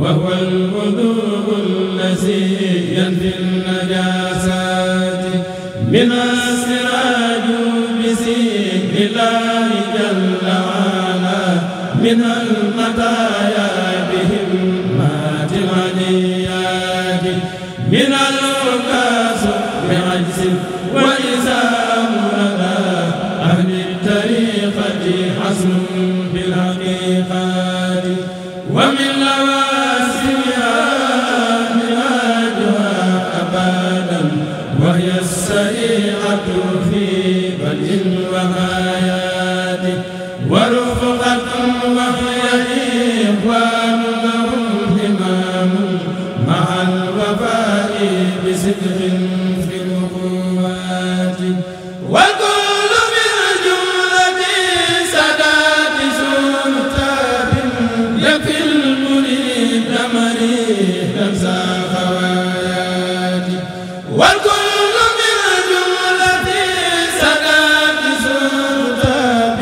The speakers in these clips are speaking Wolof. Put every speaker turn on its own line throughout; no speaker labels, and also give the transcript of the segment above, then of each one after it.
وهو الوضوء الذي ينفي النجاسة من السراج بسم الله جل وعلا من المطايا بهمات العليات من الوكاس بعجز وإزام لدى أهل الطريقة حسن بالحقيقات ومن لواسمها منهاجها أبدا وهي السريعة في بدء وغايات ورفقة وهي إخوان لهم همام مع الوفاء بصدق في الأخوات والكل من جملة سادات سلطان يكفي المريد مريدا ساخوات والكل من جملة سادات سلطان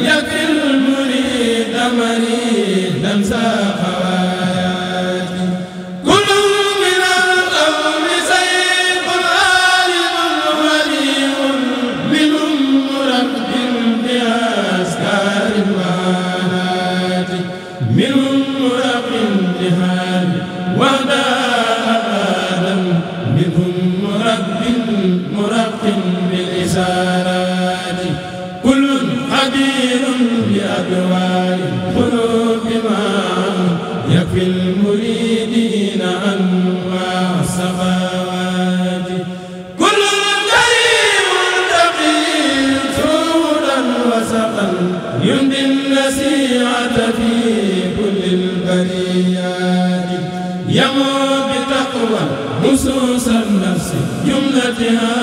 يكفي المريد مريدا ساخوات كل من القوم سيف عالم ولي منهم مرب بأسكار وعادات منهم مرب بهاد وداء آدم منهم مرق بالإشارات كل خبير بأدواء القلوب معا يكفي المريدين أنواع السخاوات كل كريم تقي سودا وسقا يمضي النسيعة في كل البريات يمو بتقوى نصوص النفس جملتها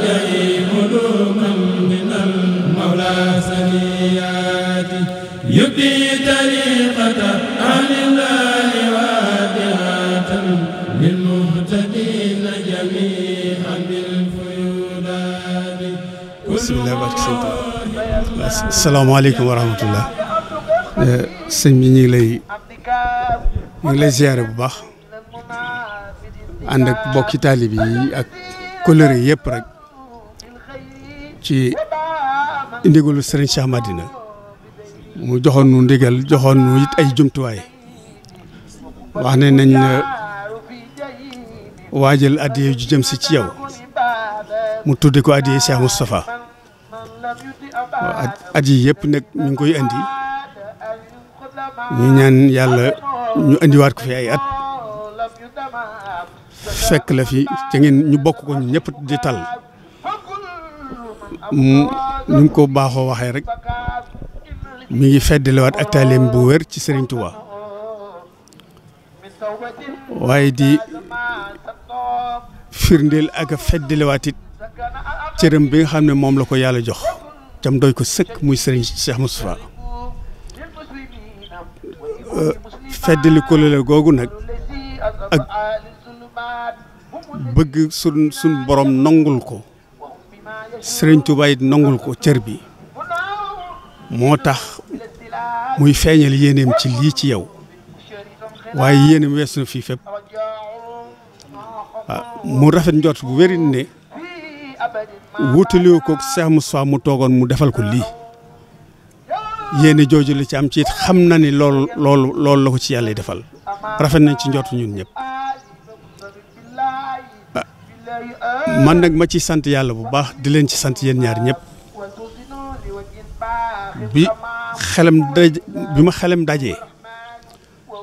يعيب علوما من المولى سنيات يبدي طريقة أهل الله وادعة للمهتدين جميعا بالفيودات
بسم الله بارك سنت السلام عليكم ورحمة الله sëñ bi ñu ngi lay ziyaare bu baax ànd ak bokki taalib yi ak kóllëre yëpp rek ci ndigalu Serigne Cheikh Madina mu joxoon nu ndigal joxoon nu it ay jumtuwaay wax ne nañ waajal addiya ju jëm si ci yow mu tudde ko addiya Cheikh Moustapha at yi yëpp nag ñu ngi koy andi ñu ñaan yàlla ñu andiwaat ko fi ay at fekk la fi te ngeen ñu bokk ko ñëpp di tal ñu ngi ko baaxoo waxee rek mi ngi feddaliwaat ak taaleem bu wér ci Serigne Touba waaye di firndeel ak a feddaliwaat it cëram bi nga xam ne moom la ko yàlla jox tam doy ko sëkk muy Serigne Cheikh Moustapha feddali ko la googu nag ak bëgg sun borom nangul ko Serigne Touba it nangul ko cër bi moo tax muy feeñal yéeneem ci lii ci yow waaye yéeneem weesu na fii fépp mu rafet njort bu wéri ne wutaliwu ko Cheikh Moustapha mu toogoon mu defal ko lii yéene jooju la ci am ci it xam na ni loolu la ko ci yàlla defal rafet nañ ci njort ñun ñëpp man nag ma ci sant yàlla bu baax di leen ci sant yéen ñaar ñëpp bi ma xelam dajee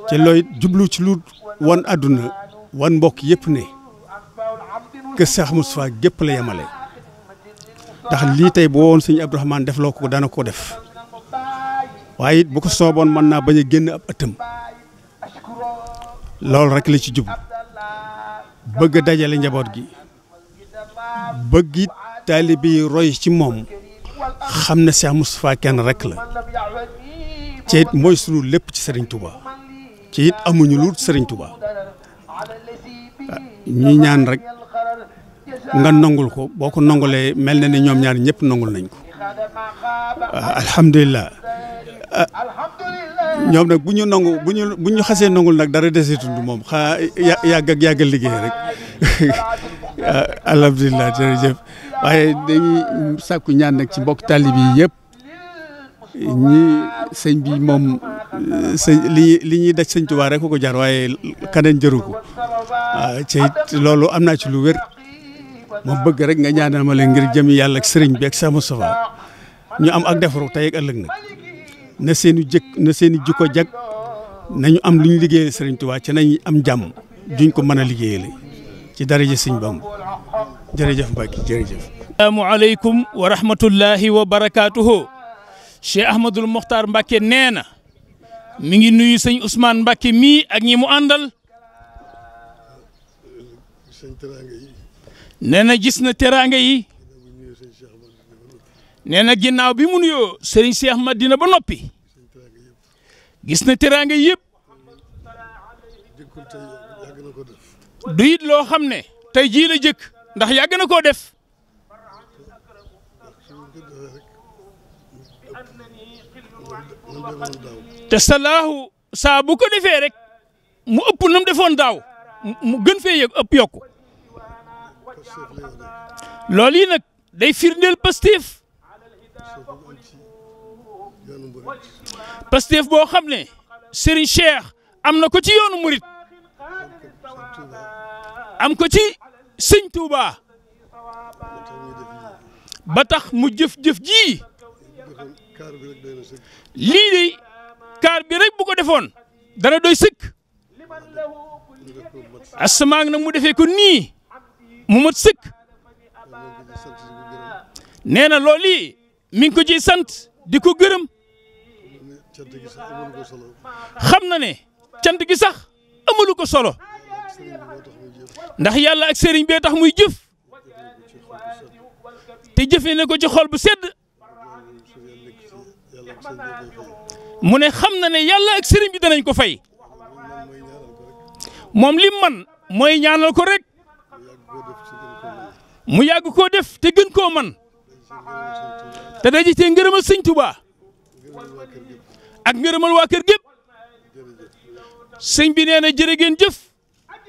te looy jublu ci lu wan àdduna wan mbokk yëpp ne que Cheikh Moustapha gépp la yemale ndax lii tey boo woon sëñ Abdourahmane def loo ko dana ko def waaye it bu ko sooboon mën naa bañ a génn ab ëttam loolu rek la ci jublu bëgg a dajale njaboot gi bëgg it taalibe yi roy ci moom xam ne Cheikh Moustapha kenn rek la ci it mooy sunu lépp ci Serigne Touba ci it amuñu lu Serigne Touba ñuy ñaan rek nga nangul ko boo ko nangulee mel na ne ñoom ñaar ñëpp nangul nañ ko alhamdulilah ñoom nag bu ñu xasee nangul nag dara deseetul moom yàgg liggéey rek alhamdulilah jërëjëf waaye dañuy sàkku ñaan nag ci mbokk tali bi yëpp ñi sëñ bi moom li ñuy daj sëñ Tuubaa rek ko jar waaye kaneen jëru ko ci loolu am naa ci lu wér ma bëgg rek nga ñaanal ma leen ngir jëmi yàlla ak sëriñ bi ak sa Moustapha ñu am ak defaru tey ak ëllëg nag na seen i jikko jag nañu am lu ñu liggéeyee sëriñ Tuubaa ci nañ am jàmm duñ ko mën a liggéeyale ci daraja sëñ Bamba jërëjëf Mbacke jërëjëf.
assalaamu aleykum wa rahmatullahi wa barakaatuhu. Cheikh Ahmadul Mokhtar Mbacke nee na mi ngi nuyu sëñ Ousmane Mbacke mii ak ñi mu àndal. nee na gis na teraanga yi. nee na ginnaaw bi mu nuyoo Serigne Cheikh Madina ba noppi. gis na teraanga yëpp. du it loo xam ne tey jii la jëkk ndax yàgg na koo def. te salaahu saa bu ko defee rek mu ëpp nam defoon daaw mu gën fee yëg ëpp yokku loolu yi nag day firndeel Pastef boo xam ne Serigne Cheikh am na ko ci yoonu murit am ko ci sëñ Touba ba tax mu jëf-jëf ji lii de kaar bi rek bu ko defoon dana doy sëkk asamaag nag mu defee ko nii mu mat sëkk nee na loolu yi mi ngi ko ciy sant di ko gërëm xam na ne cant gi sax amalu ko solo ndax yàlla ak sëriñ bee tax muy jëf te jëfee ne ko ci xol bu sedd mu ne xam na ne yàlla ak sëriñ bi danañ ko fay moom lim man mooy ñaanal ko rek mu yàgg koo def te gën koo man te daje cee ngërëmal sëñ Tuubaa ak ngërëmal waa kër gépp sëñ bi nee na jërë ngeen jëf